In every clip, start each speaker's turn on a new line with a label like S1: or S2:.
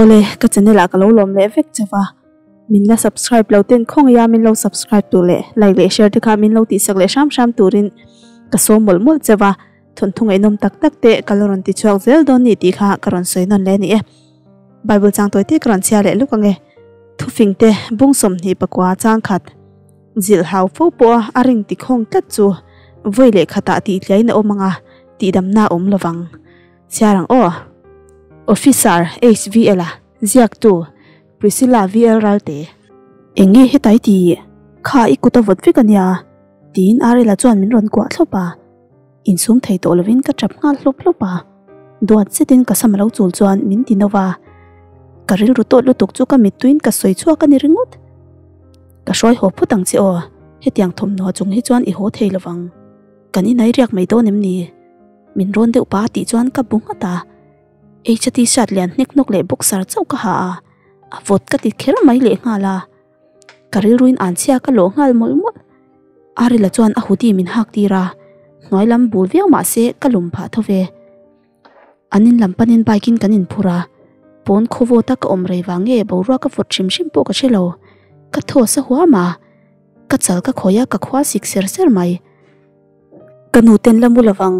S1: Awle, ka channel ah ka lo lawm leh vek che va, min la subscribe lo ten khawngaih a min lo subscribe tur leh like leh share te kha min lo tihsak leh hram hram turin ka sawm mawlh mawlh che va, thawnthu ngaihnawm tak tak te ka la rawn ti chhuak zel dawn ni tih kha ka rawn sawi nawn leh a ni e. Bible chang tawi te ka rawn chhiar leh luk ange. Thufing te bung 24 chang khat zilh hau fo pawh a a ring ti khawng tlat chu vawi leh khatah tih tliain a awm ang a, tihdamna a awm lovang. Chhiar ang aw. Officer HVL a ziaktu Priscilla VL Ralte. Eng nge hetai ti? Kha i kut a vawt vek a nia, tiin Arela chuan min rawn kuah thlawp a. Insum thei tawh lovin ka tap nghal hlawp hlawp a. Duat zetin ka sam a lo chul chuan min ti no va. Ka rilru tawt lutuk chu ka mittuiin ka sawi chhuak a ni ringawt. Ka hruai haw phut ang che aw, hetiang thawmhnaw chung hi chuan i haw thei lovang. Kan inai riak mai dawn em ni? Min rawn deuh pa a tih chuan ka bu nghat a, H-a t-shirt lian hnek hnawk leh boxer chauh ka ha a, a vawt ka ti kher mai leh nghal a. Ka rilruin an chhia ka lawh nghal mawlh mawlh. Arila chuan a hoodie min hak tir a, hnuai lam bul viau mah se ka lum phah tho ve. An in lam panin bike in kan inphur a, pawn khaw vawt a ka awm rei vang nge boruak a vawt hrim hrim pawh ka hre lo, ka thaw sa huam a, ka chal ka khawi a ka khua sik ser ser mai. Ka nu ten la mu lovang,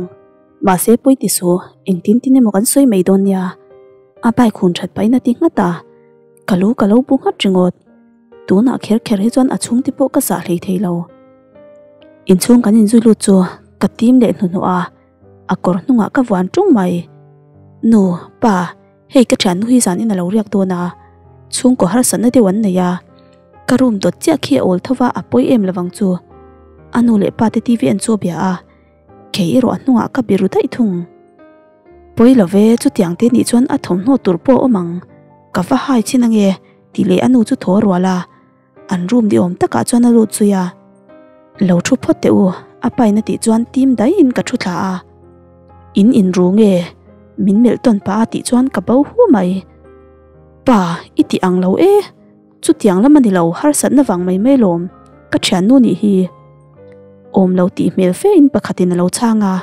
S1: mahse pawi ti su, engtin tin emaw kan sawi mai dawn nia. A bike hun that pahin a ti nghat a, ka lu ka lo bu nghat ringawt. Tunah kher kher hi chuan a chhungte pawh ka zah hlei thei lo. Inchhung kan inzui lut chu ka tim leh hnuhnawh a, a kawr hnungah ka vuan tung mai. Nu, pa, hei ka thiannu hi zanin a lo riak dawn a, chhungkaw harsatna deuh an nei a. Ka room dawt chiah khi a awl tho va, a pawi em lovang chu. A nu leh pa te TV an chu a bia a, kei erawh a hnungah ka biru daih thung. Pawi lo ve, chutiang te nih chuan a thawmhnaw tur pawh a awm ang. Ka va hai chin ange, tih leh a nu chu thaw a rual a, an room ni awm takah chuan a lut zui a. Lo thu phawt teh u, a pain a tih chuan tim daihin ka thu thla a. In inru nge? Min melh tawn pah a tih chuan ka bo hu mai. Pa, i tih ang lo e. Chutiang lam a ni lo, harsatna vang mai mai lawm, ka thiannu nih hi. Awm lo tih hmel fe in pakhatin a lo chhang a.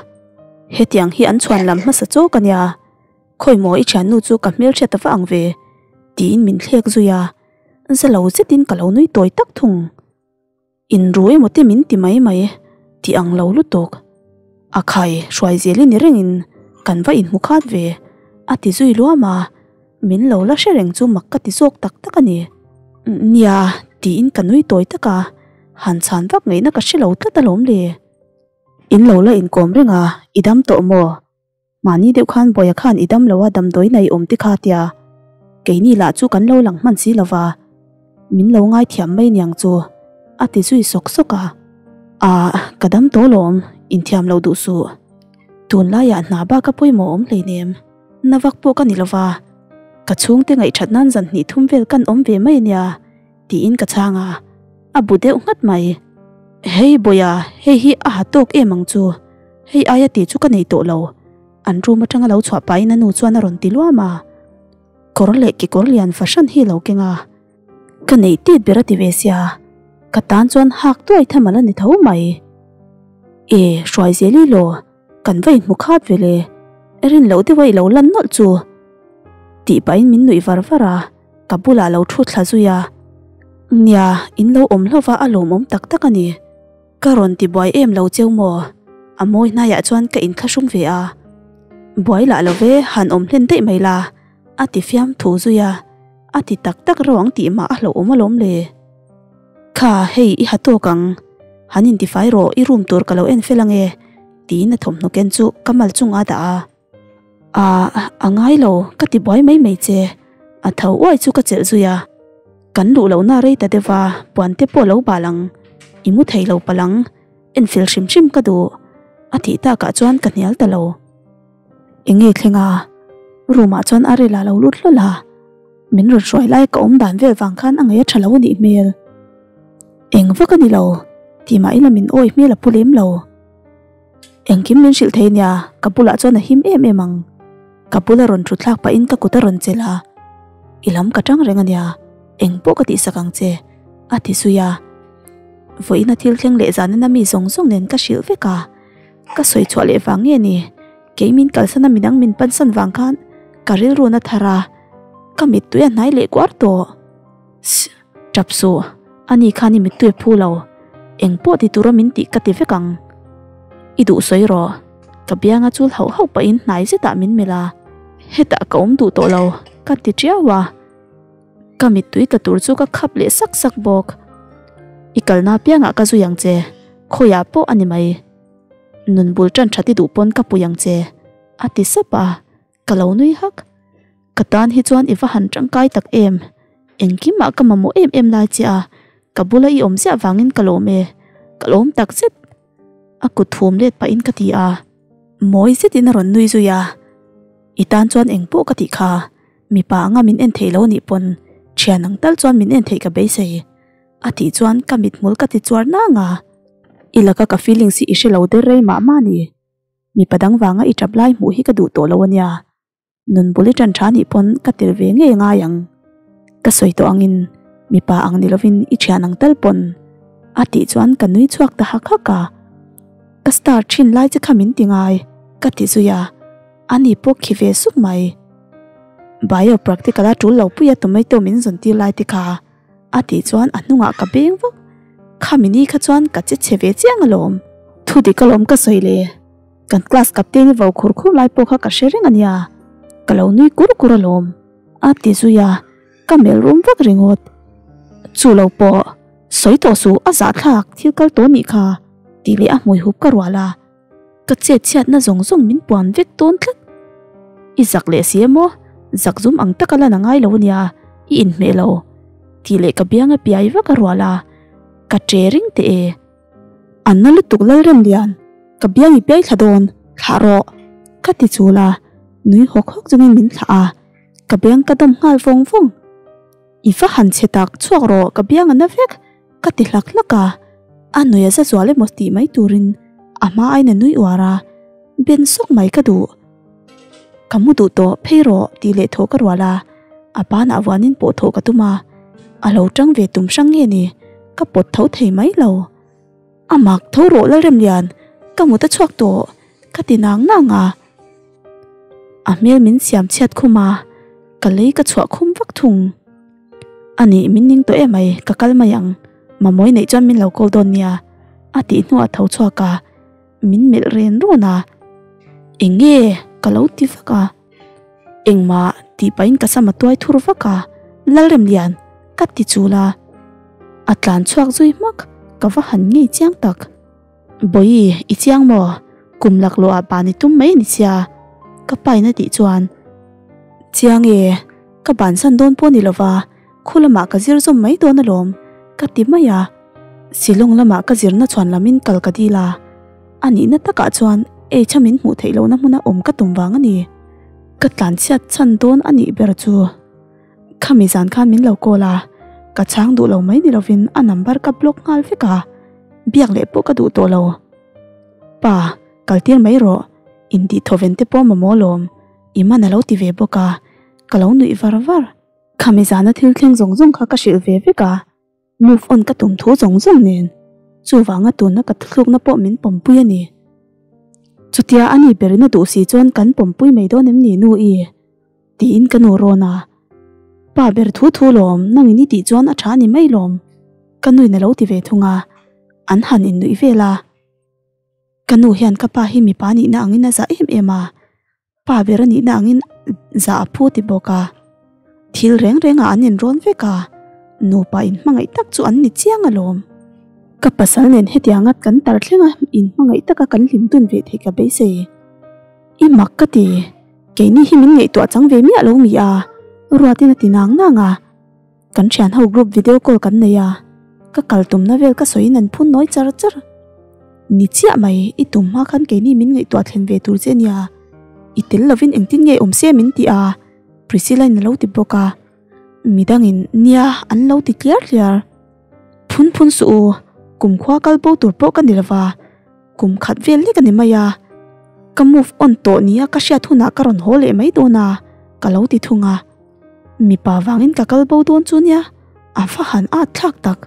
S1: Hetiang hi an chhuan lam hmasa chawk a nia, khawi maw i thiannu chu ka hmelhriat a va ang ve, tiin min thlek zui a, za lo zetin ka lo nui tawi tak thung. Inru emaw te min ti mai mai tih ang lo lutuk. A khai hruai zel i ni rengin kan va inhmu khat ve, a ti zui luam a, min lo la hre reng chu mak ka ti zawk tak tak a ni. Nia, tiin ka nui tawi tak a, han chhan vak ngaihna ka hre lo tlat alawm le. In lo la inkawm reng a, i dam tawh maw? Mahni deuh khan Bawia khan i dam lo a damdawi nei awm te kha tia keini lah chu kan lo lang hman si lova min lo ngaithiam mai niang chu a ti zui sawk sawk a. Ah ka dam tawh lawm inthiam lo duh suh. Tunlaiah hna bak a pawimawh awm hleinem na vak pawh ka ni lova ka chhungte ngaihthat nan zan hnih thum vel kan awm ve mai ania tiin ka chhang a, a bu deuh nghat mai. Hei Bawia hei hi a ha tawk em ang chu. Hei aia tih chu ka nei tawh lo, an room atanga lo chhuah pahin a nu chuan a rawn ti luam a, kawr leh kekawr lian fahran hi a lo keng a, ka neih tit ber a ti ve sia, ka tan chuan hak tuai tham a la ni tho mai. E, hruai zel i law, kan va inhmu khat ve le, rin loh deuha i lo lan nawlh chu, tih pahin min nuih var var a, ka bulah a lo thu thla zui a, nia, in lo awm hlauh va a lawmawm tak tak a ni. Ka rawn ti buai em lo cheu maw? A mawi hnaiah chuan ka inthlahrung ve a. Buai lah lo ve, han awm hlen daih mai la, a ti fiam thu zui a. A ti tak tak reuh ang tih mah a hlauhawm alawm le. Kha, hei i ha tawk ang. Han intifai rawh, i room tur ka lo en fel ange, tiin a thawmhnaw ken chu ka mal chung a dah a. A, a ngai lo, ka ti buai mai mai che. A tho uai chu ka chelh zui a. Kan luh lohna rei ta deuh a, puan te pawh lo bal ang. I mu thei lo palh ang, enfil hrim hrim ka duh. A tih takah chuan ka hnial ta lo. Enge thleng a? Room ah chuan Arel a lo lut hlawl a. Min rawn hruai lai ka awm dan vel vang khan a ngaih a tha lo a nih hmel. Eng vak a ni lo, tih mah ila min awi hmel a pu lem lo. Engkim min hrilh thei nia, ka bulah chuan a him em em ang. Ka bula rawn thu thlak pahin ka kut a rawn chelh a, I lam ka tang reng a nia, eng pawh ka tihsak ang che, a ti zui a. Vawiin a thil thleng leh zanin a mi zawng zawng nen ka hrilh vek a, ka sawi chhuah leh vang nge ni, kei min kalsan a midang min pansan vang khan ka rilru na thar a. Ka mittui a hnai leh kuar tawh. Ssss tap suh, ani khan i mittui a phu lo. Eng pawh ti tura min tih ka ti vek ang. I duh sawi rawh. Ka bianga chul hauh hauh pahin hnai zetah min melh a. Hetah ka awm duh tawh lo, ka ti tiau a. Ka mittui tla tur chu ka khap leh sak sak bawk. I kalna apiangah ka zui ang che, khawiah pawh a ni mai. Nun bul tan that i duh pawn ka pui ang che, a ti sap a, ka lo nui hak. Ka tan hi chuan i va han tangkai tak em, engkimah ka mamawh em em lai che a, ka bula i awm ziah vangin ka lawm e, ka lawm tak zet. A kut thum let pahin ka ti a, mawi zetin a rawn nui zui a, I tan chuan engpawh ka tih kha, mipa anga min en theih lo anih pawn thian ang tal chuan min en theih ka beisei. A tih chuan ka mithmul ka ti chuar nang a, I laka ka feelings hi i hre lo der rei mah mah ni. Mipa dang vanga i tap lai hmuh hi ka duh tawh lo ania. Nun bul i tan tha nih pawn ka tel ve ngei ngai ang. Ka sawi tawh angin mipa ang ni lovin i thian ang tal pawn. A tih chuan ka nui chhuak ta hak hak a. Ka star thin lai che kha min ti ngai ka ti zui a, ani pawh khi ve suk mai. Bio practical a tul lo pui a tomato min zawn tir lai te kha. A tih chuan a hnungah ka beng vak. Khami ni kha chuan ka che chhe ve chiang alawm. Thu dik alawm ka sawi le. Kan class captain i vo khur khur lai pawh kha ka hre reng ania. Ka lo nui kur kur alawm. A ti zui a, ka melh rum vak ringawt. Chu lo pawh, sawi tawh suh a zahthlak thil kal tawh nih kha tih leh a hmui hup ka rual a. Ka chet chhiatna zawng zawng min puan vek dawn tlat. I zak leh si emaw, zak zum ang taka lan a ngai lo ania, i inhmeh lo. Tih leh ka biang a piai vak a rual a, ka che ring teh e. A na lutuk Lalremlian, ka biang i piai thla dawn, thlah rawh. Ka ti chul a, nui hawk hawk chungin min thlah a, ka biang ka dawm nghal vawng vawng. I va han chhe tak, chhuak rawh, ka biang a na vek. Ka ti hlak hlak a, a nui a za zual emaw tih mai turin a hma aiin a nui uar a, ben sawk mai ka duh. Ka mu duh tawh, phei rawh tih leh thawh ka rual a, a banah vuanin pawh thawh ka tum a, a lo tang ve tum hrang nge ni, ka pawt tho thei mai lo. A mak tho rawh Lalremlian, ka mut a chhuak tawh, ka ti nang nang a. A hmel min siam chhiat khum a, ka lei ka chhuah khum vak thung. A nih min ning tawh em mai, ka kal mai ang, Mamawi neih chuan min lo call dawn nia, a tih hnuah tho chhuak a, min melh ren rawn a. Eng nge? ka lo ti vak a. Engmah tih pahin ka sam a tuai thur vak a, Lalremlian, ka ti chul a. A tlan chhuak zui hmak, ka va han ngei chiang tak. Bawihi, i chiang maw? Kum laklawh ah ban i tum mai a ni sia, ka pain a tih chuan, Chiang e, ka bansan dawn pawh ni lova, khu lamah ka zir zawm mai dawn alawm, ka ti mai a. Shillong lamah ka zirna chhuan lamin kal ka dil a, a nihna takah chuan H-a min hmuh theih lohna hmuna awm ka tum vang a ni. Ka tlanchhiat chhan dawn a nih ber chu. Khami zan khan min lo call a, ka chhang duh lo mai ni lovin a number ka block nghal vek a. Biak leh pawh ka duh tawh lo. Pa, kal tir mai rawh, intih thawven te pawh mamawh lawm, i man a lo ti ve bawk a, ka lo nuih var var. Khami zana thil thleng zawng zawng kha ka hrilh ve vek a, move on ka tum thu zawng zawng nen, chuvanga tuna ka thuthlukna pawh min pawmpui a ni. Chutia a ni berin a duh si chuan kan pawmpui mai dawn em ni nu i? Tiin ka nu rawn a, Pa ber thu thu lawm, nangin i tih chuan a tha ni mai lawm, ka nuin a lo ti ve thung a, an han innuih vel a. Ka nu hian ka pa hi mipa nihna angin a zah em em a, pa ber a nihna angin zah a phu ti bawk a. Thil reng rengah an inrawn vek a, nupa inhmangaih tak chu an ni chiang alawm. Ka pasal nen hetianga kan tar thlenga inhmangaih taka kan hlim dun ve theih ka beisei. I mak ka ti. Keini hi min ngaihtuah chang ve miah lo mi a, Ruatin a ti nang nang a. Kan thian ho group video call kan nei a, ka kal tumna vel ka sawiin an phun nawi char char. Ni chiah mai, i tum hma khan keini min ngaihtuah thlen ve tur che nia. I tel lovin engtin nge awm se min ti a, Priscilla in a lo ti bawk a. Midangin nia an lo ti tliar tliar. Phun phun suh u, kumkhua kal bo tur pawh ka ni lova. Kum khat vel lek a ni mai a, ka move on tawh nia ka hriat hunah ka rawn haw leh mai dawn a, ka lo ti thung a. Mipa vangin ka kal bo dawn chu nia, a va han at thlak tak.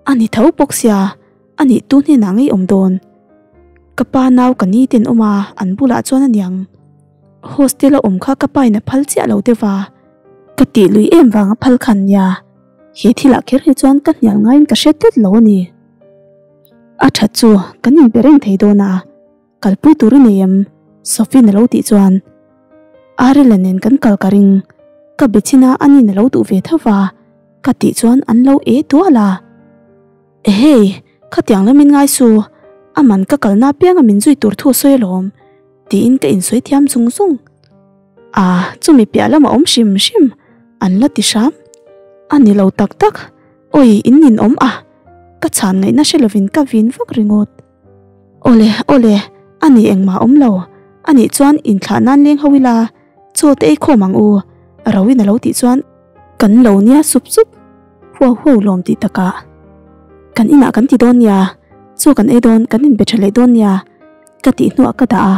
S1: A ni tho bawk sia, a nih tu hnenah ngei awm dawn. Ka pa nau ka ni ten awm a, an bulah chuan a niang. Hostel a awm kha ka pa in a phal chiah lo deuh a. Ka tih lui em vanga phal khan nia, he thilah kher hi chuan ka hnial ngaiin ka hre tlat lo a ni. A that chu kan inbe reng thei dawn a, kalpui tur i nei em? Sophie-in a lo tih chuan Arel-a nen kan kal ka ring, ka be chin a ani'n a lo duh ve tho va, ka tih chuan an lo e tual a. Ehei, khatiang lamin ngai su, aman ka kalna apianga min zui tur thu a sawi alawm, tiin ka insawi thiam zung zung. Ah, chumi piah lama awm hrim hrim an la ti hram. A ni lo tak tak, awi in ninawm a, ka chhan ngaihna hre lovin ka vin vak ringawt. Awle, awle, a ni engmah awm lo, a nih chuan inthlah nan leng ho ila, chaw te ei khawm ang u, Roin a lo tih chuan kan lo nia sup sup, huau huau lawm tih takah. Kan inah kan ti dawn nia, chaw kan ei dawn kan inbe tha leh dawn nia, ka tih hnuah ka dah a,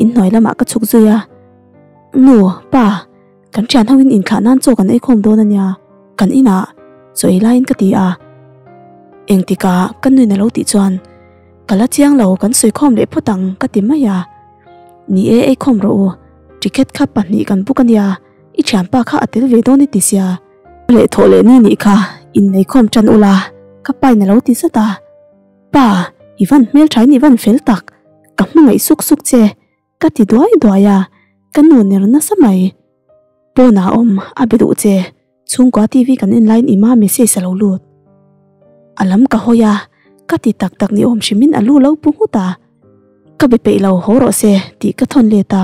S1: inhnuai lamah ka chhuk zui a. Nu, pa, Kan thian ho in inthlah nan chaw kan ei khawm dawn a nia, kan inah chaw ei laiin ka ti a. Engtikah ka nuin a lo tih chuan ka la chiang lo kan sawi khawm leh phawt ang ka ti mai a. Ni e ei khawm rawh u, ticket kha pahnih kan book a nia, i thianpa kha a tel ve dawn i ti sia. Leh thawh leh ni nih kha innei khawm tan ula ka pain a lo ti zat a. Pa, i van hmelthain i van fel tak, ka hmangaih suk suk che. Ka ti duai duai a, ka nu ner nasa mai. Pawnah a awm, a be duh che. Chhungkua TV kan en laiin Ima message a lo lut. A lam ka hawi a, ka ti tak tak ni awm hrimin a lu lo pu nghut a. Ka be peih lo haw rawh se tih ka thawn let a,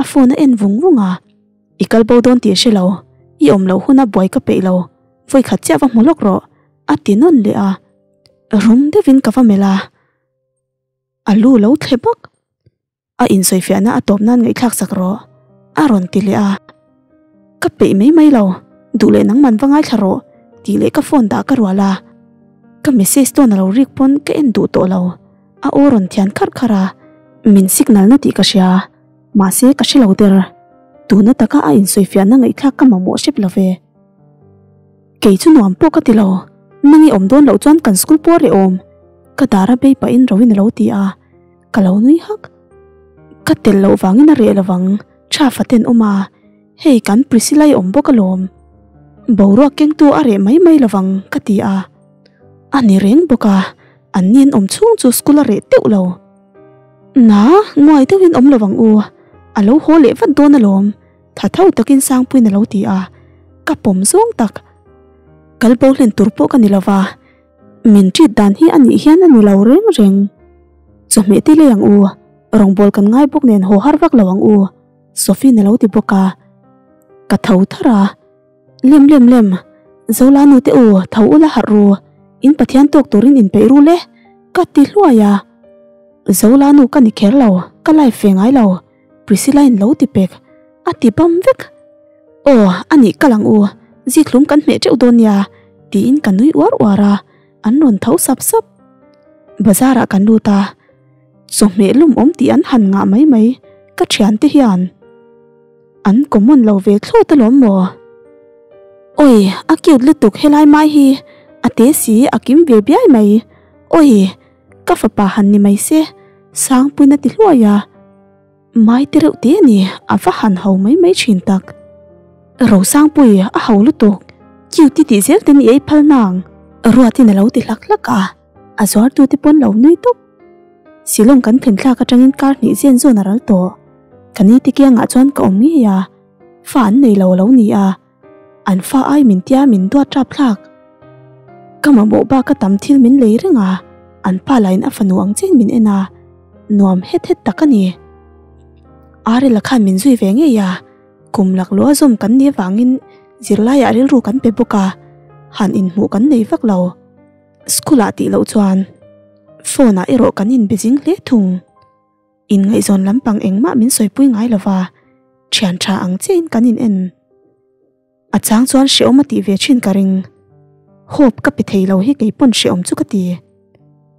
S1: a phone a en vung vung a. I kal bo dawn tih a hre lo, i awm loh huna buai ka peih lo, vawikhat chiah va hmu lawk rawh, a ti nawn leh a. Rum deuhin ka va melh a. A lu lo thle bawk. A insawifiahna a tawp nan ngaihthlak sak rawh, a rawn ti leh a. Ka peih mai mai lo, duh leh nangman va ngaithla rawh, tih leh ka phone dah ka rual a. Ka message tawn a lo rik pawn ka en duh tawh lo. A aw rawn thian kharh kharh a, min signal na tih ka hria, mahse ka hre lo der. Tuna taka a insawifiahna ngaihthlak ka mamawh hrep lo ve. Kei chu nuam pawh ka ti lo, nang i awm dawn loh chuan kan school pawh a reh awm, ka dar a bei pahin Roin a lo ti a. Ka lo nui hak. Ka tel loh vangin a reh lovang, tha faten awm a, hei kan Priscilla i awm bawk alawm. Boruak kengtu a reh mai mai lovang ka ti a. A ni reng bawk a, an ni an awm chhung chu school a reh teuh lo. Na, nguai deuhin awm lovang u, a lo haw leh vat dawn alawm, tha tho takin Sangpuiin a lo ti a, ka pawm zawng tak. Kal bo hlen tur pawh ka ni lova. Min treat dan hi a nih hian a ni lo reng reng. Chawhmeh te lei ang u, rawngbawl kan ngai bawk nen haw har vak lo ang u, Sophie-in a lo ti bawk a. Ka tho thar a, Lem lem lem, Zola nu te u, tho ula harh ru, in Pathian tawk turin inpeih ru le, ka ti hluai a. Zola nu ka ni kher lo, ka live ve ngai lo, Priscilla-in lo ti pek, a ti bam vek. Aw, a nih kal ang u, zikhlum kan hmeh teuh dawn nia, tiin ka nui uar uar a, an rawn tho sap sap. Bazar ah kan lut a, chawhmeh lum awm tih an han ngah mai mai, ka thiante hian an common lo ve thlawt alawm maw? Awi, a cute lutuk helai mai hi, a te si a kim ve biai mai, awi, ka fapa han ni mai se, Sangpuiin a ti hluai a. Mai te reuh te a ni, a va han ho mai mai thin tak. Rosangpui a ho lutuk, cute tih zel ten i ei phal nang. Ruatin a lo ti hlak hlak a, a zuartu te pawn lo nui tawp. Shillong kan thlen thlak atangin kar hnih zen zawn a ral tawh. Ka ni te kiangah chuan ka awm ngei a, fa an nei lo a lo ni a. An fa ai min tia min duat tap thlak. Ka mamawh bak a tam thil min lei reng a, an pa lahin a fanu ang chiahin min en a, nuam het het tak a ni. Arel-a khan min zui ve ngei a, kum laklawh a zawm kan nih avangin zirlaiah rilru kan pe bawk a, han inhmuh kan nei vak lo. School-ah tih loh chuan phone-ah erawh kan inbe zing hle thung. Inngaihzawn lampang engmah min sawipui ngai lova, thian tha ang chiahin kan in en. A chang chuan hrehawm a tih ve thin ka ring. Hope ka pe thei lo hi kei pawn hrehawm chu ka ti.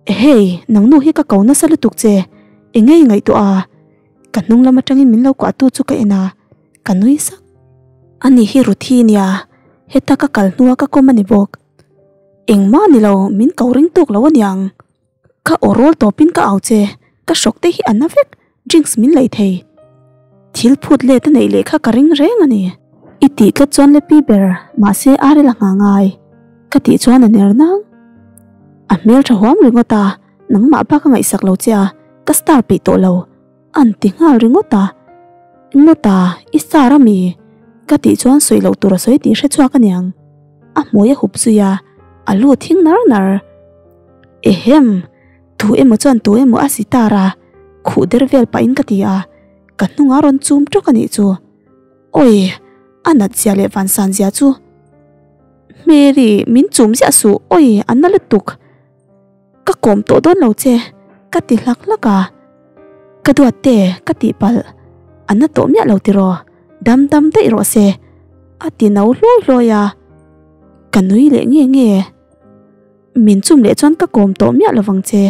S1: Ehei, nangnu hi ka ko nasa lutuk che, engei ngaihtuah a? Ka hnung lam atangin min lo kuahtu chu ka en a, ka nui sak. Ani hi Ruthi nia, heta ka kal hnua ka kawm a ni bawk. Engmah ni lo, min ko ring tawk lo aniang. Ka aw rawl tawpin ka au che, ka hrawk te hi a na vek, drinks min lei thei. Thil phut let a neih leh kha ka ring reng a ni. I tih tlat chuan le pi ber, mahse ar ila nghah ngai ka tih chuan a ner nang. A hmel tha huam ringawt a, nangmah bak a ngaihsak lo che a, ka star peih tawh lo an ti nghal ringawt a. Ngawt a, i star a mi? Ka tih chuan sawi loh tur a sawi tih hre chhuak aniang. A hmui a hup zui a, a lu thing nar nar. Ehem! Tu emaw chuan tu emaw a sitar a, khuh der vel pahin ka ti a, ka hnungah rawn chum tawk a nih chu. Awi! A nat zia leh vansan zia chu. Mary, min chum ziah suh, awi a na lutuk. Ka kawm tawh dawn lo che, ka ti hlak hlak a. Ka duat te, ka tih palh. A na tawh miah lo tiraw, dam dam daih rawh se, a ti no hluai hluai a. Ka nui leh nge nge. Min chum leh chuan ka kawm tawh miah lovang che,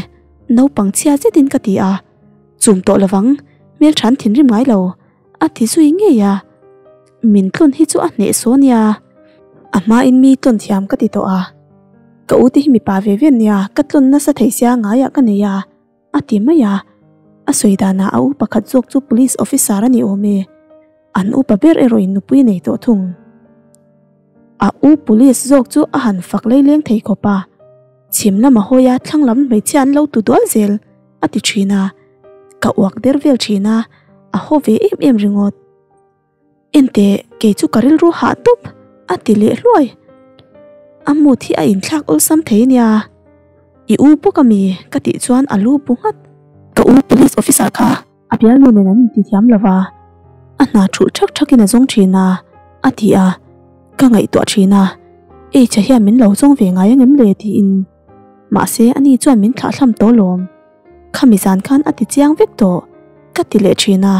S1: naupang chhia zetin ka ti a. Chum tawh lovang, hmelthan thinrim ngai lo, a ti zui ngei a. Min tlawn hi chu a hneh saw nia. A hmain mi tlawn thiam ka ti tawh a. Ka u te hi mipa ve ve nia, ka tlawn nasa thei sia ngaiah ka nei a, a ti mai a. A sawi danah a u pakhat zawk chu police officer a ni awm e. An upa ber erawhin nupui nei tawh thung. A u police zawk chu a han fak leileng thei khawp a. Chhim lama hawi a thlang lam hmeichhia an lo tu dual zel a ti thin a. Ka uak der vel thin a, a haw ve em em ringawt. Enteh, kei chu ka rilru hah tawp a ti leh hluai. A mood hi a inthlak awlsam thei nia. I u bawk a mi? Ka tih chuan a lu bu nghat. Ka u police officer kha. A bialnu nen an inti thiam lo va, a hna thulh thak thakin a zawng thin a, a ti a, ka ngaihtuah thin a, H-a hian min lo zawng ve ngai angem le tiin. Mahse ani chuan min thlahthlam tawh lawm. Khami zan khan a ti chiang vek tawh, ka ti leh thin a.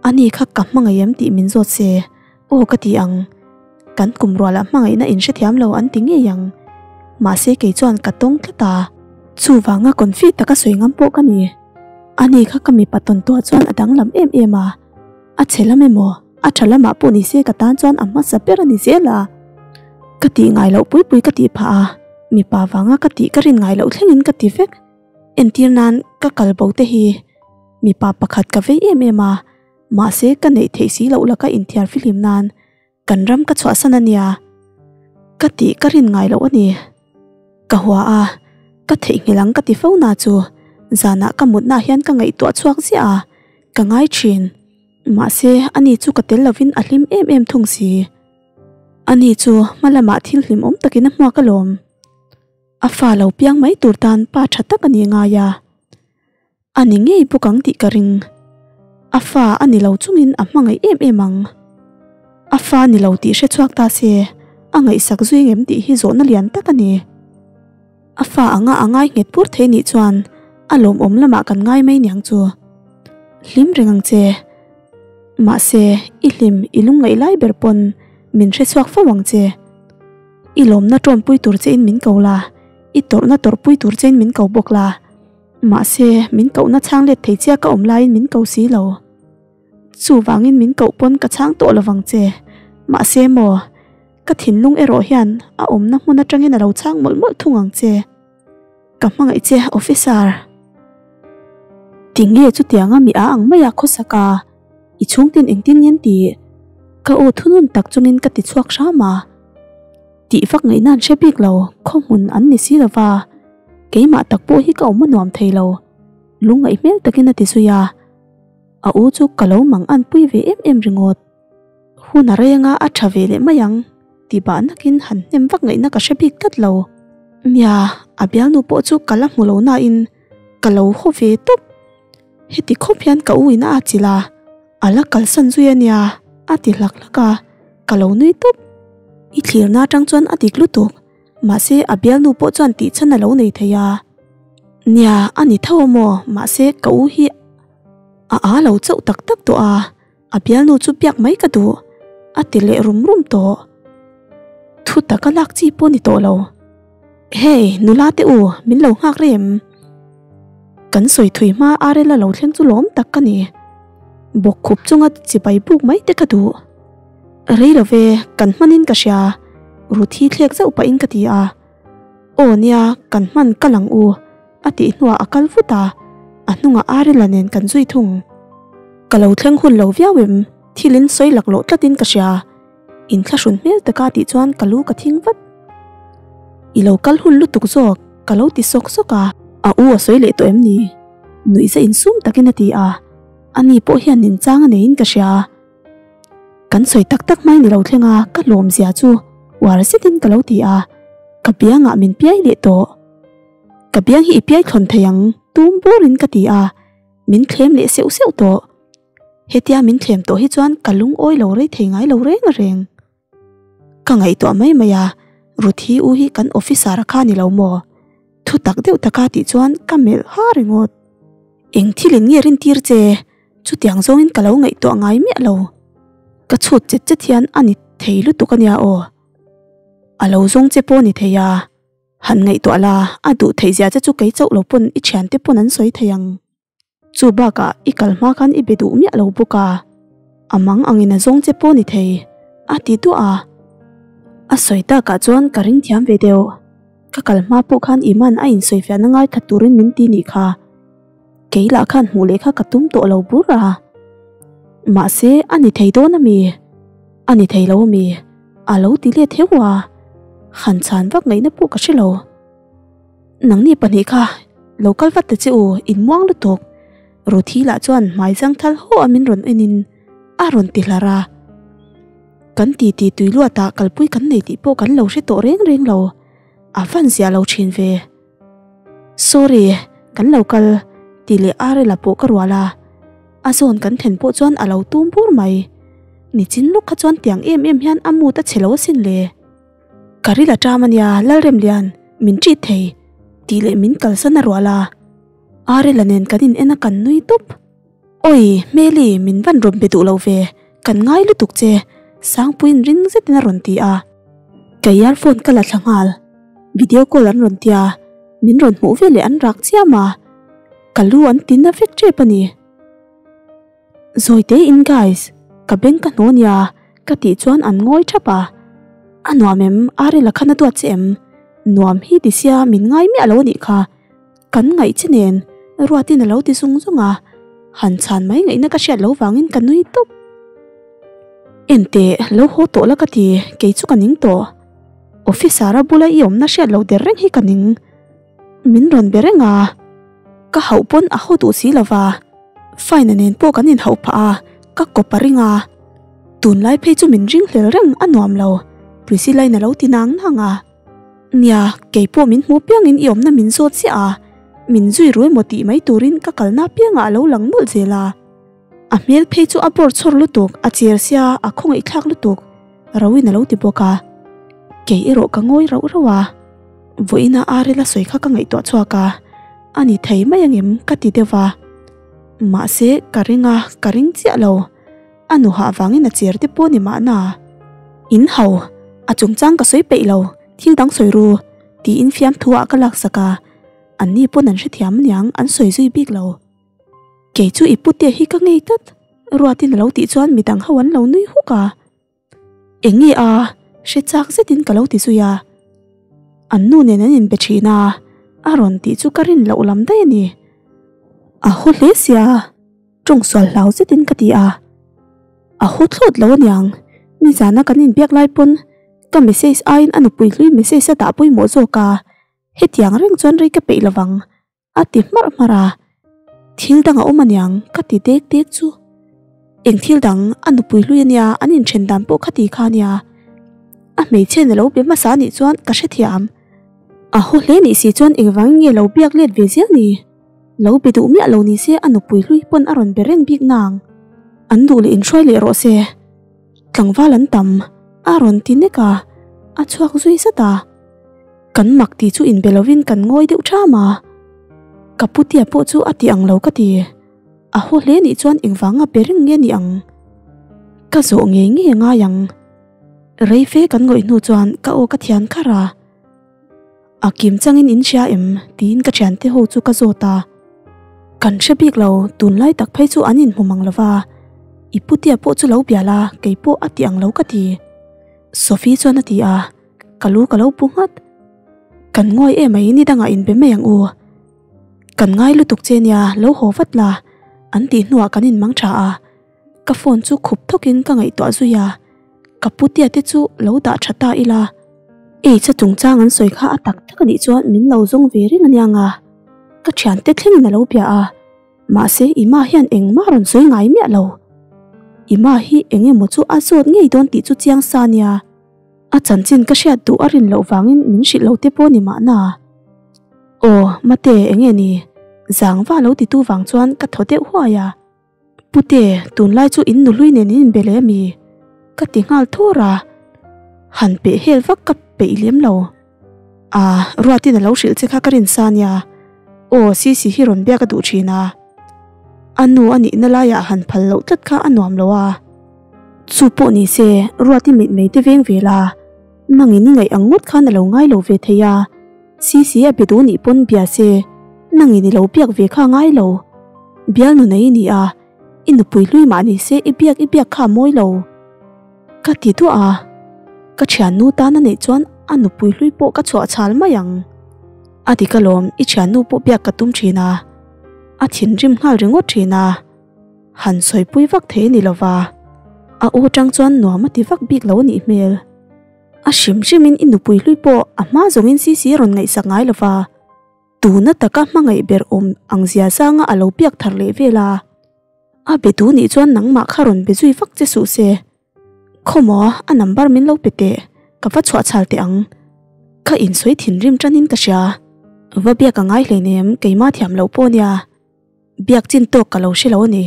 S1: Ani kha ka hmangaih em tih min zawt se, aw ka ti ang. Kan kum rualah hmangaihna in hrethiam lo an ti ngei ang. Mahse kei chuan ka tawng tlat a. Chuvanga confi taka sawi ngam pawh ka ni. Ani kha ka mipa tawn tuah chuan a danglam em em a. A chhe lam emaw, a tha lamah pawh ni se ka tan chuan a hmasa ber a ni zel a. Ka tih ngai loh pui pui ka tih phah a, mipa vanga ka tih ka rin ngai loh thlengin ka ti vek. Entir nan ka kal bo te hi mipa pakhat ka vei em em a, mahse ka neih theih si loh laka inthiar fihlim nan Kan ram ka chhuahsan a nia, ka tih ka rin ngai loh a ni. Ka hua a, ka theihnghilh ang ka ti fo na chu zanah ka mutnaah hian ka ngaihtuah chhuak ziah a, ka ngai thin. Mahse, ani chu ka tel lovin a hlim em em thung si. Ani chu hma lamah thil hlimawm takin a hmuak alawm. A fa lo piang mai tur tan pa tha tak a ni ngai a. A ni ngei bawk ang tih ka ring. A fa a ni lo chungin a hmangaih em em ang. A fa ni lo tih hre chhuak ta se, a ngaihsak zui ngem tih hi zawhna lian tak a ni. A fa anga a ngai nghet pur thei nih chuan a lawmawm lamah kan ngai mai niang chu. Hlim reng ang che. Mahse, i hlim i lungngaih lai ber pawn min hre chhuak fo ang che. I lawmna ṭawnpui tur chein min ko la, i tawrhna tawrhpui tur chein min ko bawk la. Mahse, min kohna chhang let thei chiah ka awm laiin min ko si lo. Chuvangin min koh pawn ka chhang tawh lovang che. Mahse maw, ka thinlung erawh hian a awmna hmun atangin a lo chhang mawlh mawlh thung ang che. Ka hmangaih che, Officer. Tinge chutianga mi a ang mai a khawsak a, i chhungtin engtin ngen tih? Ka aw thunun tak chungin ka ti chhuak hram a. Tih vak ngaihna an hre bik lo, khaw hmun an ni si lova, keimah tak pawh hi ka awm a nuam thei lo, lungngaih hmel takin a ti zui a. A u chu ka lo mang an pui ve em em ringawt. Hun a rei anga a tha ve leh mai ang tih bah nakin han hnem vak ngaihna ka hre bik tlat lo. Nia, a bialnu pawh chu ka la hmu lo nain ka lo haw ve tawp. Heti khawp hian ka u in a atchilh a. A la kalsan zui a nia, a ti hlak hlak a, ka lo nui tawp. I thlirna atang chuan a dik lutuk, mahse a bialnu pawh chuan tih chhan a lo nei thei a. Nia, a ni tho amaw, mahse ka u hi a a lo chauh tak tak tawh a, a bialnu chu biak mai ka duh, a ti leh rum rum tawh. Thu taka lak chi pawh ni tawh lo. Hey, nula te u, min lo nghak rem. Kan sawi thui hma Arel a lo thleng chu lawm tak ka ni. Bawk khup chunga chibai buk mai te ka duh. Rei lo ve, kan hmanin ka hria, Ruthi thlek zauh pahin ka ti a. Aw nia, kan hman kal ang u, a tih hnuah a kal vut a, a hnungah Arel-a nen kan zui thung. Ka lo thleng hun lo viau em, thil in sawi laklawh tlatin ka hria. Inthlahrun hmel taka tih chuan ka lu ka thing vat. I lo kal hun lutuk zawk ka lo ti sawk sawk a. A u a sawi leh tawh em ni? Nuihza insum takin a ti a. Ani pawh hian ninchang a neiin ka hria. Kan sawi tak tak mai ni lo thleng a, ka hlawm zia chu uar zetin ka lo ti a. Ka biangah min piai leh tawh. Ka biang hi i piai thlawn thei ang tum burin ka ti a, min thlem leh seuh seuh tawh. Hetia min thlem tawh hi chuan ka lungawi lo rei thei ngai lo reng reng. Ka ngaihtuah mai mai a, Ruthi u hi kan officer a kha ni lo maw? Thu tak deuh taka tih chuan ka melh ha ringawt. Eng thil in nge rintir che? Chutiang zawngin ka lo ngaihtuah ngai miah lo. Ka chhut chet chet hian a ni thei lutuk a nia aw. A lo zawng che pawh a ni thei a. Han ngaihtuah la, a duh theih zia che chu kei chauh lo pawn i thiante pawn an sawi thei ang. Chu bakah i kal hma khan i be duh miah lo bawk a, a mang angin a zawng che pawh ni thei, a ti duah a. A sawi takah chuan ka ring thiam ve deuh. Ka kal hma pawh khan Iman a insawifiahna ngaithla turin min ti nih kha. Kei lah khan hmuh leh kha ka tum tawh lo bur a. Mahse a ni thei dawn a mi? A ni thei lo a mi? A lo ti let heu a. Han chhan vak ngaihna pawh ka hre lo. Nangni pahnih kha lo kal vat ta che u, in muang lutuk. Ruthi lah chuan hmai zang thal haw a min rawn en in a rawn ti hlar a. Kan ti ti tui luat ah kalpui kan nei tih pawh kan lo hre tawh reng reng lo, a van ziah lo thin ve. Sorry, kan lo kal tih leh Arela pawh ka rual a, a zawn kan thlen pawh chuan a lo tum bur mai. Nichin lawk kha chuan tiang em em hian a mood a chhe lo asin le. Ka ril a ṭam a nia, Lalremlian, min ṭit thei, tih leh min kalsan a rual a. Arela nen kan in en a kan nui tawp. Awi, Hmeli, min van rawn be duh lo ve, kan ngai lutuk che, Sangpuiin ring zetin a rawn ti a. Ka earphone ka la thla nghal, video call an rawn tia, min rawn hmuh veleh an rak chiam a, ka lu an ti na vek ṭep a ni. Zawi te in guys, ka beng ka hnaw nia ka tih chuan an ngawi thap a, a nuam em Arel a khan a duat che em? Nuam hi ti sia min ngai miah lo anih kha, kan ngaih che nen Ruatin a lo ti zung zung a, han chhan mai ngaihna ka hriat lo vangin ka nui tawp. Enteh lo haw tawh la ka ti, kei chu ka ning tawh. Officer a bula i awmna hriat loh der reng hi ka ning. Min rawn be reng a, ka hauh pawn a haw duh si lova, Fine-a nen pawh kan inhauh phah a, ka kawp a ring a. Tunlai phei chu min ring hlel reng a nuam lo, Priscilla-in a lo ti nang nang a. Nia, kei pawh min hmu piangin i awmna min zawt chiah a, min zui ru emaw tih mai turin ka kalna piangah a lo lang nawlh zel a. A hmel phei chu a bawr chhawr lutuk, a cher sia, a khawngaihthlak lutuk, Roin a lo ti bawk a. Kei erawh ka ngawi rauh rauh a. Vawiina Arel a sawi kha ka ngaihtuah chhuak a, a ni thei mai angem ka ti deuh va. Mahse, ka ring a, ka ring chiah lo. A nuhah vangin a cher te pawh ni mahna. In hau, a chungchang ka sawi peih lo, thil dang sawi ru, tiin fiamthu ah ka laksak a. Anni pawn an hrethiam aniang an sawi zui bik lo. Kei chu i putea hi ka ngei tlat, Ruatin a lo tih chuan midang ho an lo nui huk a. Eng nge a? Hre chak zetin ka lo ti zui a. An nu nen an inbe thin a, a rawn tih chu ka rin loh lam daih a ni. A haw hle sia, tawng sual hlau zetin ka ti a. A haw thlawt lo aniang, nizana kan inbiak lai pawn ka message aiin a nupui hlui message a dah pawimawh zawk a, hetiang reng chuan rei ka peih lovang. A ti hmarh hmarh a, Thil dang a awm aniang ka ti dek dek chu. Eng thil dang a nupui hlui ania an inthen dan pawh kha ti kha ania. A hmeichhe na lo be hmasa anih chuan ka hrethiam. A haw hle nih si chuan engvangin nge lo biak let ve zel ni? Lo be duh miah lo ni se a nupui hlui pawn a rawn be reng bik nang. An duh leh inhruai leh rawh se. Tlangval an tam a rawn ti nek a, a chhuak zui zat a. Kan mak tih chu inbe lovin kan ngawi deuh ṭham a, ka putea pawh chu a ti ang lo ka ti. A haw hle nih chuan engvanga be reng nge ni ang? Ka zawh ngei ngei a ngai ang. Rei fe kan ngawih hnu chuan ka aw ka thian kharh a, A kim changin in hria em? tiin ka thiante ho chu ka zawt a. Kan hre bik lo, tunlai tak phei chu an inhmu mang lova, i putea pawh chu lo bia la, kei pawh a ti ang lo ka ti. Sophie chuan a ti a. Ka lu ka lo pu nghat. Kan ngawi em mai ni dangah inbe mai ang u. Kan ngai lutuk che nia lo haw vat la an tih hnuah kan inmang tha a. Ka phone chu khup thawkin ka ngaihtuah zui a. Ka putea te chu lo dah tha ta ila, H-a chungchang an sawi kha a tak tak anih chuan min lo zawng ve reng aniang a, ka thiante thlengin a lo bia a, mahse Ima hian engmah rawn sawi ngai miah lo. Ima hi eng emaw chu a zawt ngei dawn tih chu chiang sa nia, a chanchin ka hriat duh a rin loh vangin min hrilh lo te pawh ni mahna. Aw, mate eng nge ni? Zangva lo titu vang chuan ka thaw deuh huai a. Pute, tunlai chu in nuhlui nen in inbe leh ami? Ka ti nghal thur a, han peh hel vak ka peih lem lo. Aa, Ruatin a lo hrilh che kha ka rin sa nia. Aw, Sisi hi rawn biak a duh thin a. A nu a nihna laiah han phal loh tlat kha a nuam lo a. Chu pawh ni se, Ruati mitmei te veng ve la, nangin i ngaih ang ngawt khan a lo ngai lo ve thei a. Sisi a be duh nih pawn bia se, nangin i lo biak ve kha ngai lo. Bialnu nei i ni a, i nupui hlui mah ni se i biak i biak kha a mawi lo. Ka ti duah a, ka thiannu tan a neih chuan a nupui hlui pawh ka chhuah chhal mai ang. A dik alawm, i thiannu pawh biak ka tum thin a, a thinrim nghal ringawt thin a, han sawipui vak thei a ni lova, a u tang chuan nuam a ti vak bik lo a nih hmel. A hrim hrimin i nupui hlui pawh a hma zawngin Sisi a rawn ngaihsak ngai lo va, tuna taka hmangaih ber awm ang zia zanga a lo biak thar leh vel a. A be tu nih chuan nangmah kha rawn be zui vak che suh se. Khawmaw, a number min lo pe teh, ka va chhuah chhal teh ang. Ka insawi thinrim tanin ka hria. Va biak a ngai hleinem, keimah thiam loh pawh nia. Biak chin tawk ka lo hre lo a ni.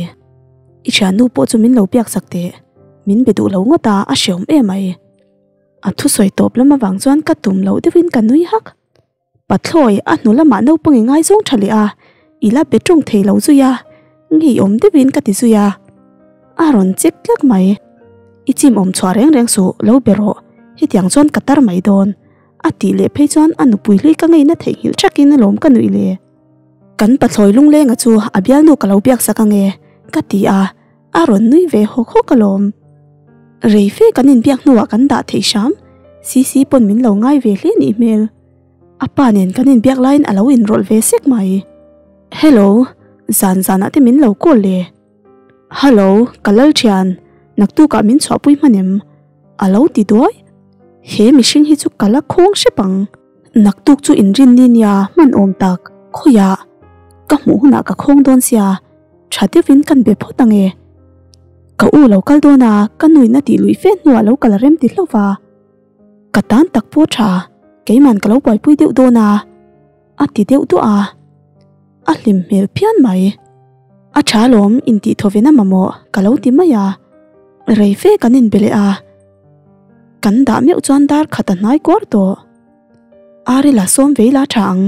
S1: I thiannu pawh chu min lo biak sak teh. Min be duh lo ngawt a, a hreawm em mai. A thusawi tawp lam avang chuan ka tum loh deuhin ka nui hak. Pathlawi, a hnu lamah naupang i ngaizawng tha leh a, i la be tawng thei lo zui a, ngeiawm deuhin ka ti zui a. A rawn chek tlak mai. I chim awm chhuah reng reng suh, lo be rawh. Hetiang chuan ka tar mai dawn. A tih leh phei chuan a nupui hlui ka ngeina theihnghilh thakin alawm ka nuih le. Kan pathlawi lunglenga chu a bialnu ka lo biak sak ange ka ti a, a rawn nui ve hawk hawk alawm. Rei fe kan inbiak hnuah kan dah theih hram, Sisi pawn min lo ngai ve hle nih hmel. A pa nen kan inbiak laiin a lo inrawlh ve sek mai. Hello, zan zanah te min lo call le. Hello, ka lal thian, naktukah min chhuahpui hman em? A lo ti duai. He mihring hi chu ka la khawng hrep ang. Naktuk chu inrinni nia hman awm tak, khawiah ka hmuh hunah ka khawng dawn sia, tha deuhin kan be phawt ange. Ka u lo kal dawn a, ka nuin a tih luih fe hnuah lo kal a rem ti hlauh va. Ka tan tak pawh tha, keiman ka lo buaipui deuh dawn a, a ti deuh duah a. A hlim hmel phian mai. A tha alawm intih thawven a mamawh ka lo ti mai a. Rei fe kan inbe leh a. Kan dah meuh chuan dar khat a hnai kuar tawh. Ari la sawm vei la tha ang,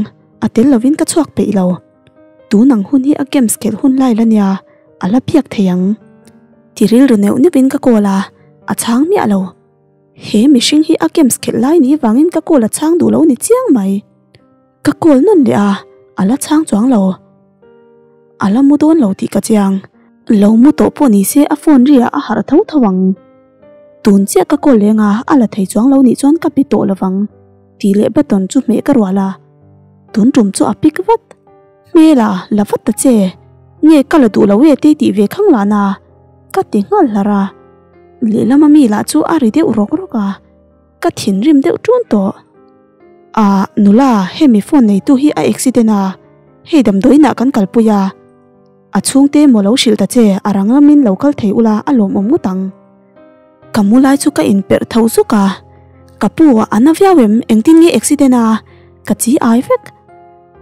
S1: a tel lovin ka chhuak peih lo. Tun ang hun hi a games khelh hun lai la nia, a la biak thei ang. Ti rilru neuh neuhin ka call a, a chhang miah lo. He mihring hi a games khelh lai ni vangin ka call a chhang duh lo ni chiang mai. Ka call nawn leh a, a la chhang chuang lo. A la mu dawn lo tih ka chiang. Lo mu tawh pawh ni se a phone ri ah a harh tho tho ang. Tun chiah ka call leng a, a la thei chuang lo nih chuan ka pe tawh lovang tih leh button chu hmeh ka rual a. Tun tum chu a pick vat. Hmel a, la vat ta che. Nge ka la duh lo e te tih ve khang lah na. Ka ti nghal hlar a. Lehlam a mi lah chu a ri deuh rawk rawk a. Ka thinrim deuh ṭun tawh. Ah, nula, hemi phone neitu hi a accident a, hei damdawiinah kan kalpui a. A chhungte maw lo hrilh ta che, a rang lamin lo kal thei ula a lawmawm ngawt ang. Ka mu lai chu ka inperh tho zuk a, ka pu a na viau em, engtin nge accident a, ka chi ai vek.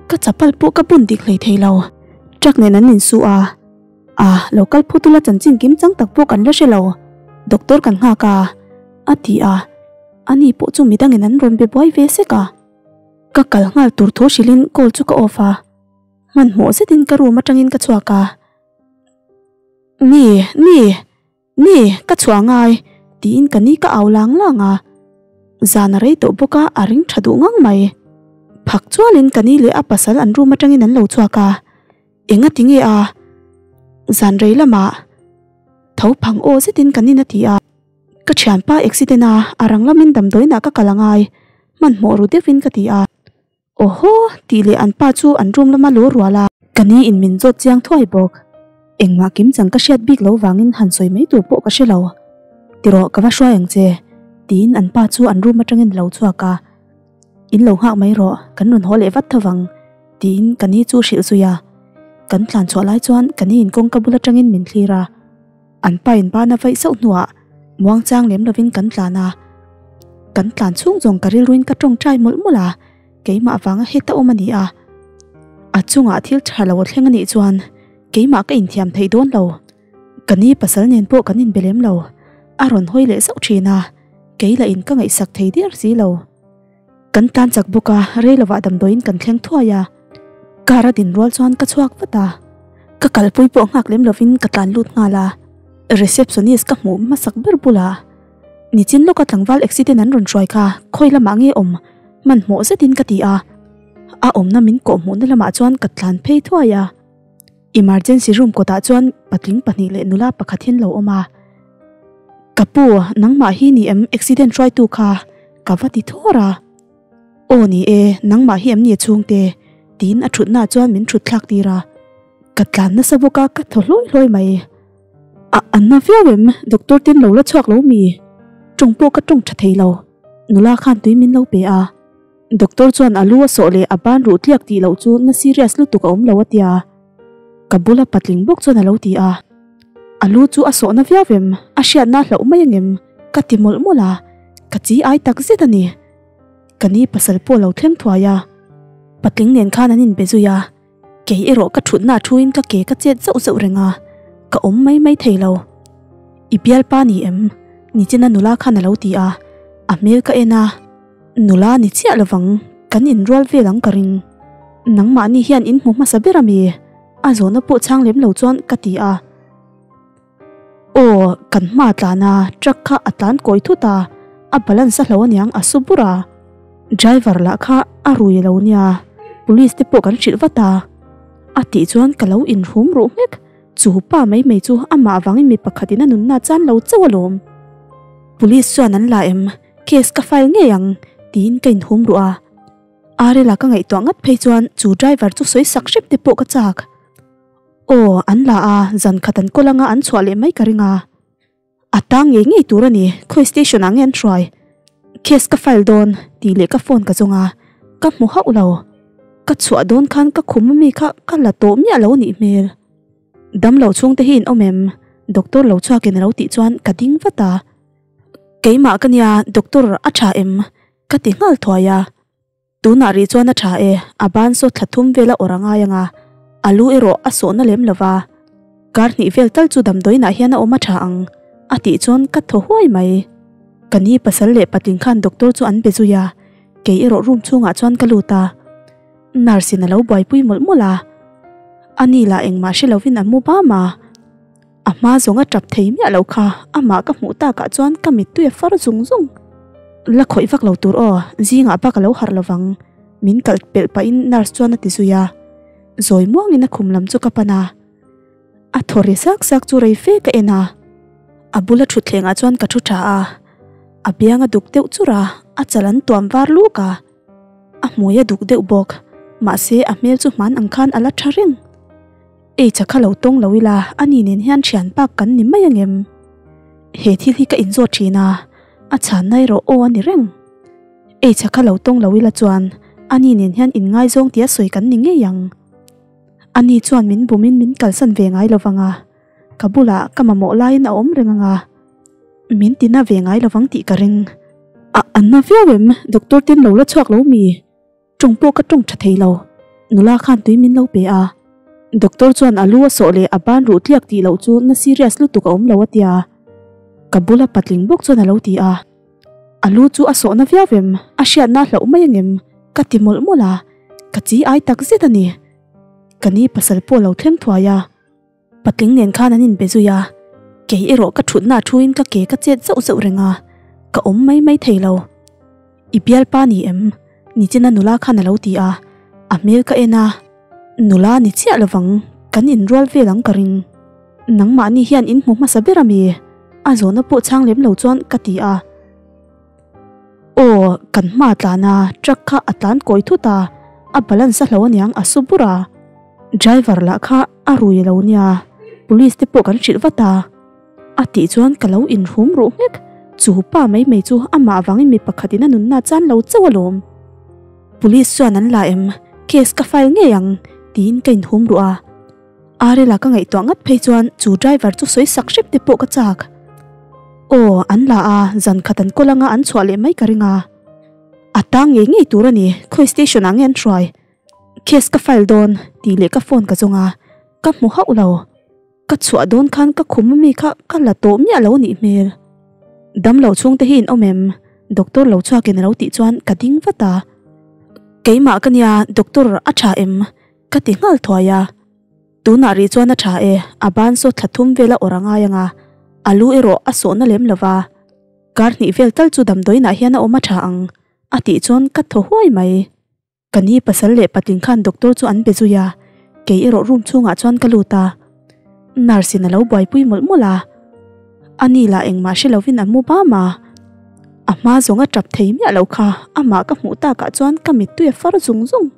S1: Ka chapal pawh ka bun dik hlei thei lo, truck nen an insu a. Ah, lo kal phut ula chanchin kim chang tak pawh kan la hre lo, doctor kan nghak a, a ti a, ani pawh chu midangin an rawn be buai ve sek a. Ka kal nghal tur thu hrilhin call chu ka off a, hmanhmawh zetin ka room atangin ka chhuak a, Ni, ni. Ni, ka chhuah ngai, tiin ka ni ka au lang lang a. Zan a rei tawh bawk a, a ring tha duh ngang mai. Phak chualin ka ni leh a pasal an room atangin an lo chhuak a. Enga ti nge a? Zan rei lamah tho phang aw zetin ka nin a ti a. Ka thianpa accident a, a rang lamin damdawiinah ka kal angai, hmanhmawh ru deuhin ka ti a. Awhaw! tih leh an pa chu an room lama lo rual a. Ka ni in min zawt chiang thuai bawk. Engmah kim chang ka hriat bik lo vangin han sawi mai tur pawh ka hre lo. Tirawh ka va hruai ang che, tiin an pa chu an room atangin a lo chhuak a. In lo nghak mai rawh, kan rawn haw leh vat tho vang, tiin ka ni chu hrilh zui a. Kan tlan chhuah lai chuan ka ni in kawngka bul atangin min thlir a. An pa in bana vaih zauh hnuah muangchang lem lovin kan tlan a. Kan tlan chhung zawng ka rilruin ka tawngtai mawlh mawlh a, keimah vanga heta awm a ni a. A chungah thil tha lo a thleng a nih chuan keimah ka inthiam thei dawn lo. Ka ni pasal nen pawh kan inbe lem lo, a rawn hawi leh zauh thin a, kei lah in ka ngaihsak thei der si lo. Kan tlan chak bawk a, rei lovah damdawiin kan thleng thuai a, car a din rual chuan ka chhuak vat a, ka kalpui pawh nghak lem lovin ka tlan lut nghal a, receptionist ka hmuh hmasak ber bulah nichin lawka tlangval accident an rawn hruai kha khawi lamah nge awm hmanhmawh zetin ka ti a, a awmna min kawhhmuhna lamah chuan ka tlan phei thuai a. Emergency room kawtah chuan patling pahnih leh nula pakhat hian lo awm a. Ka pu, nangmah hi ni em accident hruaitu kha? Ka va ti thawr a. Aw ni e, nangmah hi em ni a chhungte? Tiin a thutnaah chuan min thut thlak tir a. Ka tlan nasa bawk a, ka thaw hlawi hlawi mai. A an na viau em? Doctor ten lo la chhuak lo mi? Tawng pawh ka tawng tha thei lo. Nula khan tui min lo pe a. Doctor chuan a lu a sawh leh a ban ruh tliak tih loh chu na serious lutuk a awm lo a tia. Ka bula patling bawk chuan a lo ti a. A lu chu a sawh na viau em, a hriatna a hlauh mai angem? Ka ti mawlh mawlh a, ka chi ai tak zet a ni. Ka ni pasal pawh a lo thleng thuai a. Patling nen khan an inbe zui a, kei erawh ka thutna thuin ka ke ka chet zauh zauh reng a, ka awm mai mai thei lo. I bialpa ni em? Nichina nula khan a lo ti a, a hmel ka en a. Nula ni chiah lovang, kan inrual vel ang ka ring. Nangmahni hian in hmu hmasa ber ami? A zawhna pawh chhang lem lo chuan ka ti a. Aw, kan hma tlan a, truck kha a tlan kawi thut a, a balance a hlo aniang a su bur a. Driver lah kha a rui lo nia, police te pawh kan hrilh vat a. A tih chuan ka lo inhum ruh hmek, chu pa mai mai chu amah vangin mi pakhatin a nunna chan lo chauh alawm. Police chuan an la em? Case ka file ngei ang tiin ka inhum ruh a, Arela ka ngaihtuah ngat phei chuan chu driver chu sawi sak hrep te pawh ka chak. Aw, an la a, zan khat an kawl anga an chhuah leh mai ka ring a. A tang ngei ngei tur a ni, khawi station ah nge an hruai? Case ka file dawn tih leh ka phone ka zawng a, ka hmu hauh lo. Ka chhuah dawn khan ka khum ami kha ka la tawh miah lo nih hmel. Damlo chhungte hi in awm em? Doctor lo chhuakin a lo tih chuan ka ding vat a. Keimah ka nia doctor a tha em? Ka ti nghal thuai a. Tunah rih chuan a tha e, a ban saw thla thum vel a awrh a ngai ang a, a lu erawh a sawhna lem lo va. Kar hnih vel tal chu damdawiinah hian a awm a tha ang a tih chuan ka thaw huai mai. Ka ni pasal leh patling khan doctor chu an be zui a, kei erawh room chhungah chuan ka lut a. Nurse in a lo buaipui mawlh mawlh a, ani lah engmah hre lovin a mu bam a. A hma zawng a tap thei miah lo kha, amah ka hmuh takah chuan ka mittui a far zung zung. La khawih vak lo tur aw, zingah bak a lo harh lovang, min kalh pelh pahin nurse chuan a ti zui a. Zawi muangin a khum lam chu ka pan a, a thaw ri sak sak chu rei fe ka en a. A bula thutthlengah chuan ka thu tha a, a biang a duk deuh chur a, a chal an tuam var luk a. A hmui a duk deuh bawk, mahse a hmel chu hman ang khan a la tha reng. Ei cha kha lo tawng lo ila, ani nen hian thian pak kan ni mai angem? He thil hi ka inzawt thin a, a chhanna erawh aw a ni reng. Ei cha kha lo tawng lo ila chuan ani nen hian inngaizawng tia sawi kan ni ngei ang. Ani chuan min bumin min kalsan ve ngai lo vang a, ka bulah ka mamawh laiin a awm reng ang a, min tina ve ngai lo vang tih ka ring. A an na viau em? Doctor ten lo la chhuak lo mi? Tawng pawh ka tawng tha thei lo. Nula khan tui min lo pe a. Doctor chuan a lu a sawh leh a ban ruh tliak tih loh chu na serious lutuk a awm lo a tia. Ka bula patling bawk chuan a lo ti a. A lu chu a sawh na viau em? A hriatna a hlauh mai angem? Ka ti mawlh mawlh a. Ka chi ai tak zet a ni. Ka ni pasal pawh a lo thleng thuai a. Patling nen khan an inbe zui a, kei erawh ka thutna thuin ka ke ka chet zauh zauh reng a, ka awm mai mai thei lo. I bialpa ni em? Nichina nula khan a lo ti a, a hmel ka en a, nula ni chiah lovang, kan inrual vel ang ka ring. Nangmahni hian in hmu hmasa ber ami? A zawhna pawh chhang lem lo chuan ka ti a. Aw, kan hma tlan a, truck kha a tlan kawi thut a, a balance a hlo aniang a su bur a. Driver lah kha a rui lo nia, police te pawh kan hrilh vat a. A tih chuan ka lo inhum ruh nghek. Chu pa mai mai chu amah vangin mi pakhatin a nunna chan lo chauh alawm. Police chuan an la em? Case ka file ngei ang tiin ka inhum ruh a. Arela ka ngaihtuah ngat phei chuan chu driver chu sawi sak hrep te pawh ka chak. Aw, an la a, zan khat an kawl anga an chhuah leh mai ka ring a. A tang ngei ngei tur a ni, khawi station ah nge an hruai? Case ka file dawn tih leh ka phone ka zawng a, ka hmu hauh lo. Ka chhuah dawn khan ka khum ami kha ka la tawh miah lo nih hmel. Damlo chhungte hi in awm em? Doctor lo chhuakin a lo tih chuan ka ding vat a. Keimah ka nia, doctor a tha em? Ka ti nghal thuai a. Tunah rih chuan a tha e, a ban saw thla thum vel a awrh a ngai ang a, a lu erawh a sawhna lem lo va. Kar hnih vel tal chu damdawiinah hian a awm a tha ang, a tih chuan ka thaw huai mai. Ka ni pasal leh patling khan doctor chu an be zui a, kei erawh room chhungah chuan ka lut a. Nurse in a lo buaipui mawlh mawlh a, a ni lah engmah hre lovin a mu bam a. A hma zawng a tap thei miah lo kha, amah ka hmuh takah chuan ka mittui a far zung zung.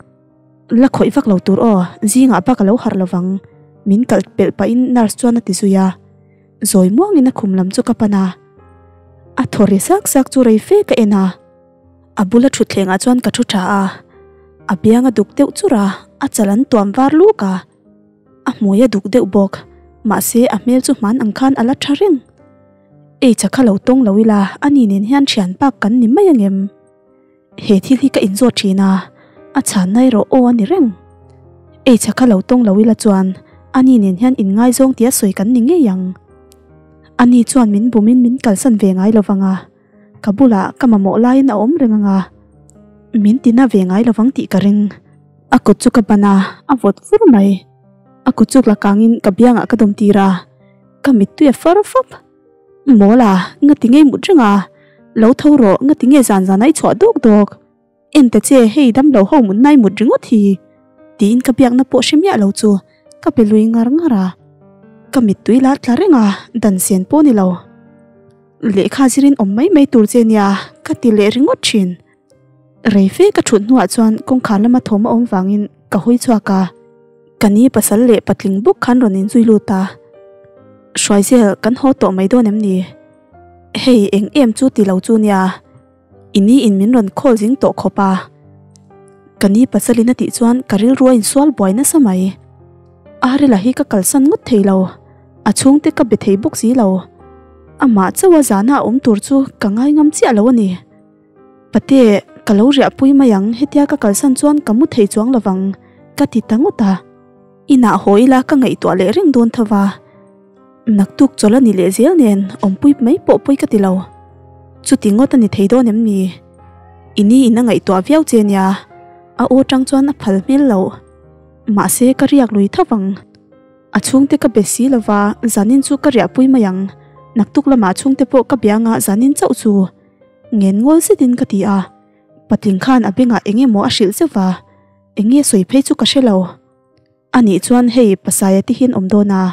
S1: La khawih vak lo tur aw, zingah bak a lo harh lovang, min kalh pelh pahin nurse chuan a ti zui a. Zawi muangin a khum lam chu ka pan a, a thaw ri zak zak chu rei fe ka en a. A bula thutthlengah chuan ka thu tha a, a biang a duk deuh chur a, a chal an tuam var luk a, a hmui a duk deuh bawk, mahse a hmel chu hman ang khan a la tha reng. Ei cha kha lo tawng lo ila ani nen hian thian pak kan ni mai angem? He thil hi ka inzawt thin a, a chhanna erawh aw a ni reng. Ei cha kha lo tawng lo ila chuan ani nen hian inngaizawng tia sawi kan ni ngei ang. Ani chuan min bumin min kalsan ve ngai lovang a. Ka bulah ka mamawh laiin a awm reng anga, min tina ve ngai lovang tih ka ring. A kut chu ka ban a, a vawt fur mai. A kut chu la kangin ka biangah ka dawm tir a, ka mittui a far fap. Mawl a, ngati ngei mut reng a, lo tho rawh, ngati nge zan zan a i chhuah dawk dawk. En ta che, hei damlo ho mut nai mut ringawt hi, tiin ka biakna pawh hre miah lo chu ka pe lui ngar ngar a. Ka mittui la tla reng a, dan sen pawh ni lo. Lehkha zirin awm mai mai tur che nia, ka ti leh ringawt thin. Rei fe ka thut hnuah chuan kawngkhar lama thawm a awm vangin ka hawi chhuak a. Ka ni pasal leh patling bawk khan rawn inzui lut a. Hruaizel, kan haw tawh mai dawn em ni? Hei eng em chu ti lo chu nia. I ni in min rawn call zing tawh khawp a. Ka ni pasalin a tih chuan ka rilru a insual buai nasa mai. Arela hi ka kalsan ngawt thei lo, a chhungte ka be thei bawk si lo. Amah chauha zana a awm tur chu ka ngai ngam chiah lo a ni. Pate, ka lo riahpui mai ang, hetia ka kalsan chuan ka mu thei chuang lovang, ka ti ta ngawt a. Inah haw ila ka ngaihtuah leh reng dawn tho va. Naktuk chawlh a ni leh zel nen awmpui mai pawh pawi ka ti lo. Chuti ngawt a ni thei dawn em ni? I ni in a ngaihtuah viau che nia, a aw tang chuan a phal hmel loh. Mahse ka riak lui tho vang. A chhungte ka be si lova, zanin chu ka riahpui mai ang. Naktuk lamah chhungte pawh ka bia anga zanin chauh chu ngen ngawl zetin ka ti a. Patling khan a bengah eng emaw a hrilh zeuh va, eng nge sawi phei chu ka hre lo. A nih chuan hei Pasaia te hian awm dawn a,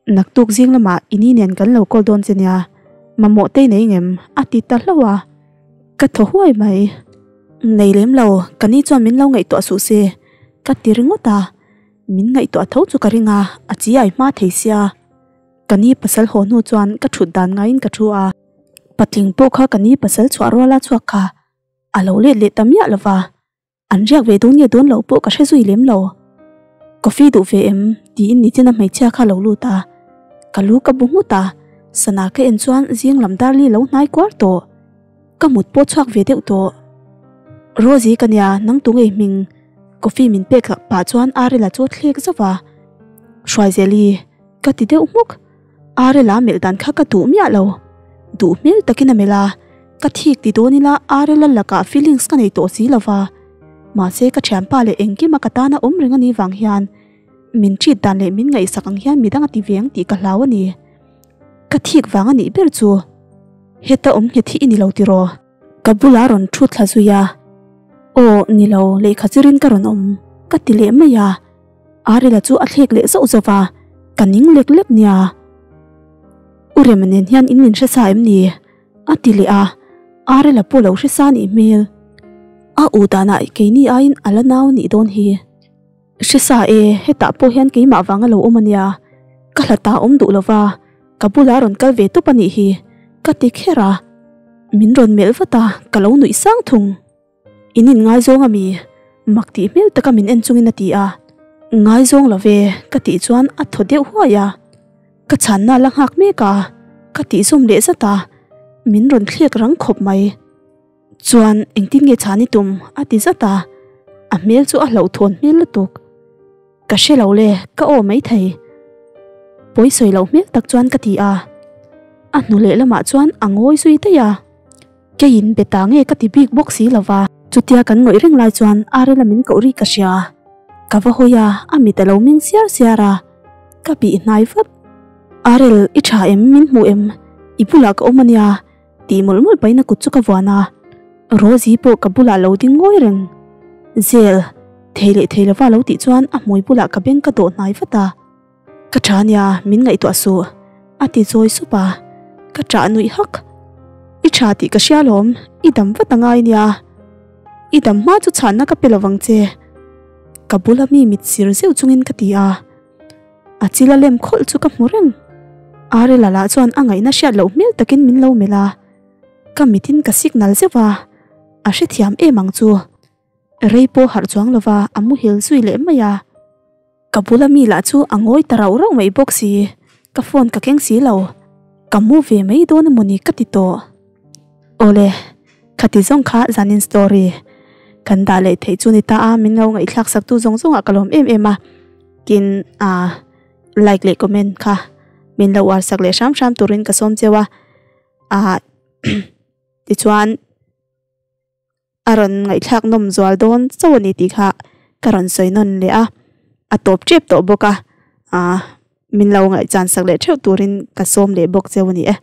S1: naktuk zing lamah i ni nen kan lo call dawn che nia, mamawh te i nei ngem? a ti ta hlauh a, ka thaw huai mai. Nei lem lo, ka ni chuan min lo ngaihtuah suh se, ka ti ringawt a, min ngaihtuah tho chu ka ring a, a chi ai hma thei sia. Ka ni pasal haw hnu chuan ka thut dan ngaiin ka thu a, patling pawh kha ka ni pasal chhuah ruala chhuak kha a lo let leh ta miah lo va. An riak ve dawn nge dawn loh pawh ka hre zui lem lo. Coffee duh ve em? tiin nichina hmeichhia kha lo lut a. Ka lu ka bu nghut a, sana ka en chuan zing lam darli lo hnai kuar tawh. Ka mut pawh chhuak ve deuh tawh. Rosie ka nia, nang tu ngei hming? Coffee min pek pah chuan Arela chu a thlek zauh a. Hruaizeli, ka ti deuh hmuk. Arela melh dan kha ka duh miah lo. Duh hmel takin a melh a, ka thik ti dawn ila Arela lakah feelings ka nei tawh si lo va. Mahse ka thianpa leh engkima ka tana awm reng a nih vang hian min treat dan leh min ngaihsak ang hian midang a ti ve ang tih ka hlau a ni. Ka thik vang a nih ber chu. Heta awm nghet hi i ni lo tiraw? Ka bula rawn thu thla zui a. Aw ni lo, lehkha chirin ka rawn awm, ka ti leh mai a. Arila chu a thlek leh zauh zauh va, ka ning lek lek nia. U Rema nen hian in min hre sa em ni? a ti leh a, Arila pawh lo hre sa nih hmel. A u danah keini aiin a la nau nih dawn hi. Hre sa e, hetah pawh hian keimah vanga lo awm a nia, ka hla ta awm duh lo va. Ka bulah a rawn kal ve tawp a nih hi, ka ti kher a. Min rawn melh vat a, ka lo nuih sang thung. In inngaizawng a mi? Mak tih hmel taka min en chungin a ti a. Ngaizawng lo ve, ka tih chuan a thaw deuh huai a. Ka chhanna la nghak mek a, ka tih zawm leh zat a. Min rawn thlek rang khawp mai. Chuan engtin nge chhan i tum? a ti zat a. A hmel chu a hlauhthawn hmel lutuk. Ka hre lo le, ka aw maithei. Pawi sawi loh hmel tak chuan ka ti a. A hnu leh lamah chuan a ngawi zui daih a. Keiin be ta nge ka ti bik bawk si lo va. Chutia kan ngawih reng lai chuan Arel a min koh ri ka hria. Ka va hawi a, a mit a lo meng siar siar a. Ka bih hnai vat. Arel, i tha em? Min hmu em? I bulah ka awm a nia, tih mawlh mawlh pahin a kut chu ka vuan a. Rosie pawh ka bulah lo ding ngawi reng. Zel, thei leh thei lova lo tih chuan a hmui bulah ka beng ka dawh hnai vat a. Ka tha nia, min ngaihtuah suh, a ti zawi sup a, ka ṭah nuih hak. I ṭha tih ka hria alawm, i dam vat a ngai nia. I dam hma chu chhanna ka pe lovang che, ka bula mi mit sir zeuh chungin ka ti a. A chil a lem khawlh chu ka hmu reng. Arela lah chuan a ngaihna hriat loh hmel takin min lo melh a, ka mitin ka signal zeuh a, a hrethiam em ang chu. Rei pawh harh chuang lova a muhil zui leh mai a. Ka bula mi lah chu a ngawi ta rauh rauh mai bawk si, ka phone ka keng si lo, ka mu ve mai dawn emawni ka ti tawh. Awle, khati zawng kha zanin story kan dah leh theih chu ni ta a, min lo ngaihthlak sak tu zawng zawngah ka lawm em em a, tin ah like leh comment kha min lo uar sak leh hram hram turin ka sawm cheu a, ah tichuan. A rawn ngaihthlak nawm zual dawn chauh a ni tih kha ka rawn sawi nawn leh a, a tawp tep tawh bawk a, aah min lo ngaihchan sak leh theuh turin ka sawm leh bawk cheu a ni e.